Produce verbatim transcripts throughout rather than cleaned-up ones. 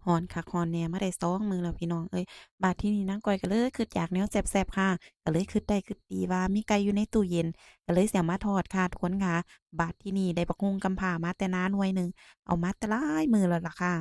ฮ้อนคักฮ้อนแน่มาได้สองมื้อแล้วพี่น้องเอ้ย บาดที่นี่นางก้อยก็เลยคิดอยากแนวแซ่บๆค่ะ ก็เลยคิดได้คิดดีว่ามีไก่อยู่ในตู้เย็น ก็เลยสิเอามาทอดค่ะทุกคนค่ะ บาดที่นี่ได้บักฮุ่งกำพร้ามาแต่นาหน่วยหนึ่ง เอามาแต่หลายมื้อแล้วล่ะค่ะ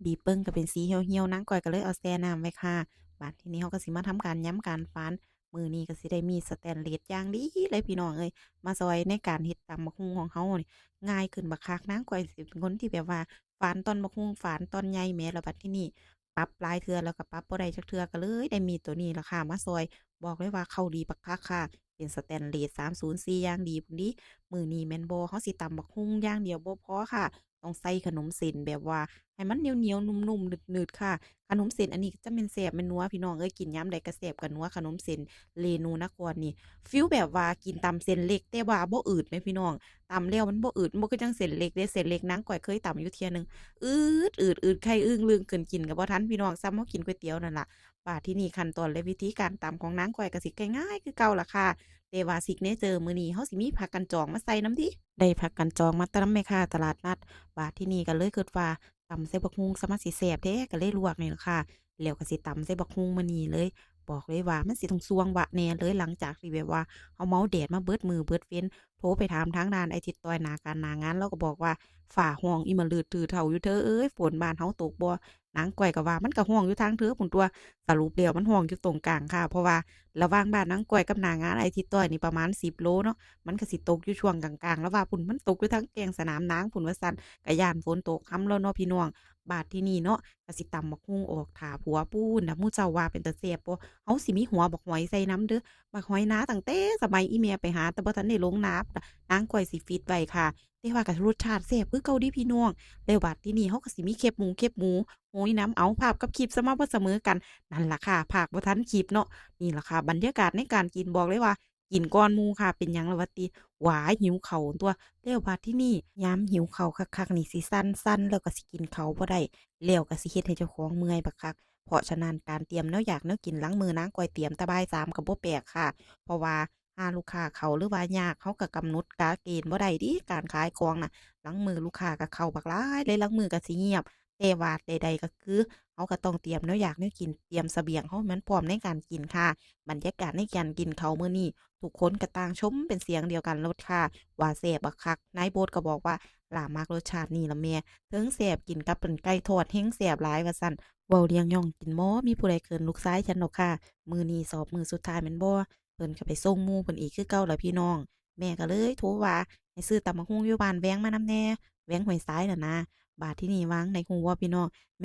บีบเบิ่งก็เป็นสีเหี่ยวๆ นางก้อยก็เลยเอาแช่น้ำไว้ค่ะ บาดที่นี่เฮาก็สิมาทำการหยำการฝาน มื้อนี้ก็สิได้มีดสแตนเลสอย่างดีเลยพี่น้องเอ้ย มาซ่อยในการเฮ็ดตำบักฮุ่งของเฮานี่ ง่ายขึ้นบักคัก นางก้อยสิเป็นคนที่แบบว่าฝานตอนบักฮุ่งฝานตอนใหญ่แหม แล้วบัดที่นี่ปรับหลายเทื่อแล้วก็ปรับบ่ได้จักเทื่อ ก็เลยได้มีดตัวนี้ล่ะค่ะมาซ่อย บอกเลยว่าเข้าดีบักคักค่ะ เป็นสแตนเลสสามศูนย์สี่อย่างดีพุ้นเด้ มื้อนี้แม่นบ่ เฮาสิตำบักฮุ่งอย่างเดียวบ่พอค่ะ ต้องใส่ขนมเส้นแบบว่าให้มันเหนียวๆ นุ่มๆ หนืดๆ ค่ะ ขนมเส้นอันนี้จะแม่นแซ่บแม่นนัวพี่น้องเอ้ย กินยามใดก็แซ่บก็นัว ขนมเส้นเรนูนครนี่ ฟีลแบบว่ากินตำเส้นเล็กแต่ว่าบ่อืดแหมพี่น้อง ตำแล้วมันบ่อืด มันบ่คือจั่งเส้นเล็กเด้ เส้นเล็กนางก้อยเคยตำอยู่เทื่อหนึ่ง อืด อืด อืด ไข่อึ้งลึงขึ้น กินก็บ่ทันพี่น้อง ส่ำเฮากินก๋วยเตี๋ยวนั่นล่ะ บาดที่นี่ขั้นตอนและวิธีการตำของนางก้อยก็สิง่ายๆ คือเก่าล่ะค่ะ แต่ว่าซิกเนเจอร์มื้อนี้เฮาสิมีผักกันจองมาใส่นำเด้ ได้ผักกันจองมาแต่นำแม่ค้าตลาดนัด บาดที่นี่ก็เลยคิดว่า ตำใส่บักฮุ่งซะมันสิแซ่บแท้ ก็เลยลวกนี่ล่ะค่ะ แล้วก็สิตำใส่บักฮุ่งมื้อนี้เลย บอกเลยว่ามันสิต้องส่วงวะแน่เลย หลังจากที่แบบว่าเฮาเมาแดดมาเบิดมื้อเบิดเว็น โทรไปถามทางด้านอ้ายทิดต่อยหน้าการหน้างาน ลาวก็บอกว่าฟ้าฮ้องอิหมาลืดถืเถ้าอยู่เธอเอ้ย ฝนบ้านเฮาตกบ่ นางก้อยก็ว่ามันก็ฮ้องอยู่ทางเธอพู้นตั่ว สรุปแล้วมันฮ้องอยู่ตรงกลางค่ะ เพราะว่าระหว่างบ้านนางก้อยกับหน้างานอ้ายทิดต่อยนี่ประมาณสิบโลเนาะ มันก็สิตกอยู่ช่วงกลางๆ แล้วว่าพู้น มันตกอยู่ทางแก่งสนามนางพู้นว่าซั่น ก็ย้านฝนตกค่ำแล้วเนาะพี่น้อง บาดที่นี่เนาะ ก็สิตำบักฮุ่งออกท่าผัวปู้นนะ หมู่เจ้าว่าเป็นตาแซ่บบ่ เฮาสิมีหัวบักหอยใส่นำเด้อ บักหอยนาตั้งแต่สมัยอีแม่ไปหา แต่บ่ทันได้ลงนาพุ้นน่ะ นางก้อยสิฟีดไว้ค่ะ แต่ว่าก็รสชาติแซ่บคือเก่าเด้พี่น้อง แล้วบาดที่นี่เฮาก็สิมีแคบหมู แคบหมู โอ้ย นำ เอาภาพกับคลิปซะมาบ่เสมอกัน นั่นล่ะค่ะ พากบ่ทันคลิปเนาะ นี่ล่ะค่ะ บรรยากาศในการกินบอกเลยว่า กินก่อนหมู่ค่ะ เป็นหยังล่ะวะติ หวาย หิวข้าวตั่ว แล้วบาดที่นี่ยามหิวข้าวคักๆ นี่สิสั่นๆ แล้วก็สิกินข้าวบ่ได้ แล้วก็สิเฮ็ดให้เจ้าของเมื่อยบักคัก เพราะฉะนั้นการเตรียมแนวอยากแนวกินหลังมื้อนางก้อยเตรียมแต่บ่ายสามก็บ่แปลกค่ะ เพราะว่าหาลูกค้าเข้าหรือว่ายาก เฮาก็กำหนดกะเกณฑ์บ่ได้เด้ การขายของน่ะ หลังมื้อลูกค้าก็เข้าบักหลายเลย หลังมื้อก็สิเงียบ แต่ว่าใดๆ ก็คือ เฮาก็ต้องเตรียมแนวอยากแนวกิน เตรียมเสบียงเฮาให้มันพร้อมในการกินค่ะ บรรยากาศในการกินข้าวมื้อนี้ ทุกคนก็ต่างชมเป็นเสียงเดียวกันโลดค่ะ ว่าแซ่บบักคัก นายโบ๊ทก็บอกว่า หล้ามักรสชาตินี้ล่ะแม่ เทิงแซ่บ กินกับเป็นไก่ทอดแฮ่งแซ่บหลายว่าซั่น เว้าเรื่องย่องกินบ่มีผู้ใดเขินลูกชายฉันดอกค่ะ มื้อนี้สอบมื้อสุดท้ายแม่นบ่ เพิ่นก็ไปส่งหมู่เพิ่นอีกคือเก่าล่ะพี่น้อง แม่ก็เลยโทรว่าให้ซื้อตำบักหุ่งอยู่บ้านแว้งมานำแหน่ แว้งห้วยทรายน่ะนะ บาดที่นี่ว่าจั่งใด๋ฮู้บ่พี่น้อง แม่